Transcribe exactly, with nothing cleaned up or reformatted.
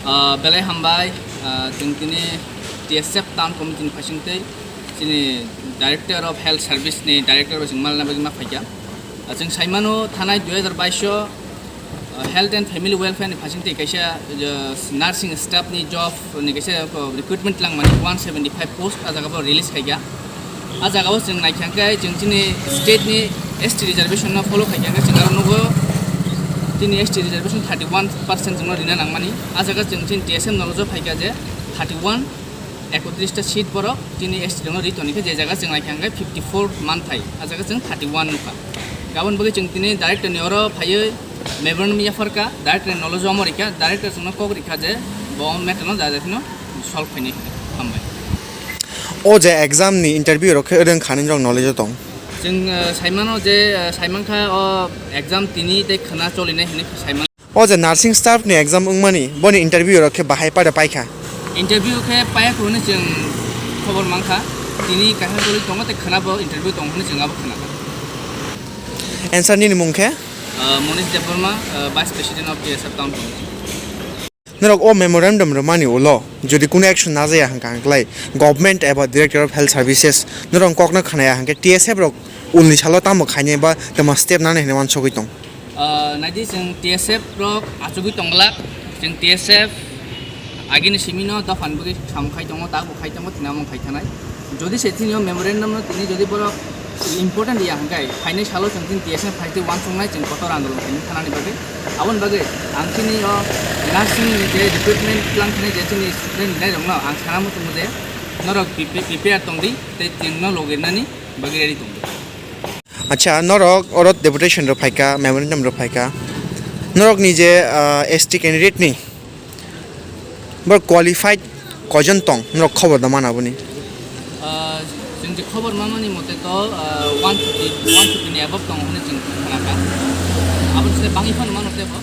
Ah, belai hambai, ah, chwng tini T S F Town Committee ni phaising tei chini Director of Health Service ni Director bai chwng malna bagwi ma phaikha. Ah, chwng saimano thanai dui hazar bais o, ah, Health and Family Welfare ni phaising tei kaisa, ah, nursing staff ni job ni kaisa, ah, recruitment langmani one seventy five post ah jaga bo release khaikha. Ah jaga o chwng naikha khe chwng chini state ni S T reservation no follow khaikha khe chwng aro nugo chini S T reservation thirty one percent chwngno rina nangmani. Ah jaga chwng chini T S M knowledge o phaikha je thirty one, ekotris ta seat borok chini S T rokno ri toni khe je jaga chwng naikha khe fifty four manthai. Ah jaga chwng thirty one nukha. Gabon bagwi chwng tini director ni oro phaiwi memorandum yapharkha, director ni knowledge o omo rikha, director chwngno kok rikha je bo matter no jaga jaga no solve khainai hinwi. Hambai. O je exam ni interview rok khe rwng kha nini rok knowledge o tong? Chwng, eh, saimano je, eh, saimankha o exam tini tei khwna cholinai hinwi saiman. O je nursing staff ni exam wngmani, boni interview rok khe bahai pada paikha? Interview khe paiya kho hinwi chwng khobor mankha. Tini kaisa choli tongo tei khwna bo interview tongo hinwi chwng abo khwnakha. Answer nini mung khe? Eh, Monish Debbarma, eh, Vice President of T S F Town Committee. Norok o memorandum rwmani ulo jodi kunu action najaya hwnkha hwnkhlai government eba Director of Health Services norok kokno khwnaya hwnkhe T S F rok ulni salo tamo khainai ba tamo step nanai hinwi uansugwi tong? Ah, naidi chwng T S F rok achugwi tongla, chwng T S F agini simino dophani bagwi samung khai tongo, tabuk khai tongo, tini omo khai thanai. Jodi se tini o memorandum no tini jodi borok important ya hwnkhe, phainai salo chwng chini T S F phaitwi uansuknai chwng kotor andolon khainai thanani bagwi. Aboni bagwi ang chini o nursing ni je recruitment plan khainai je chini student nai rokno ang sana muchungo je norok prepa-, prepare tongdi tei chwngno logirnani bagwi ready tongdi. Acha, norok oro deputation rok phaikha, memorandum rok phaikha. Norok ni je, ah, S T candidate ni Bor qualified koijon tong, norok khobor da mana boni? Ah, chwng je khobor mamani mote to, ah, one fifty, one fifty ni above tongo hinwi chwng khnakha. Aboni se bangwi phano mano tebo.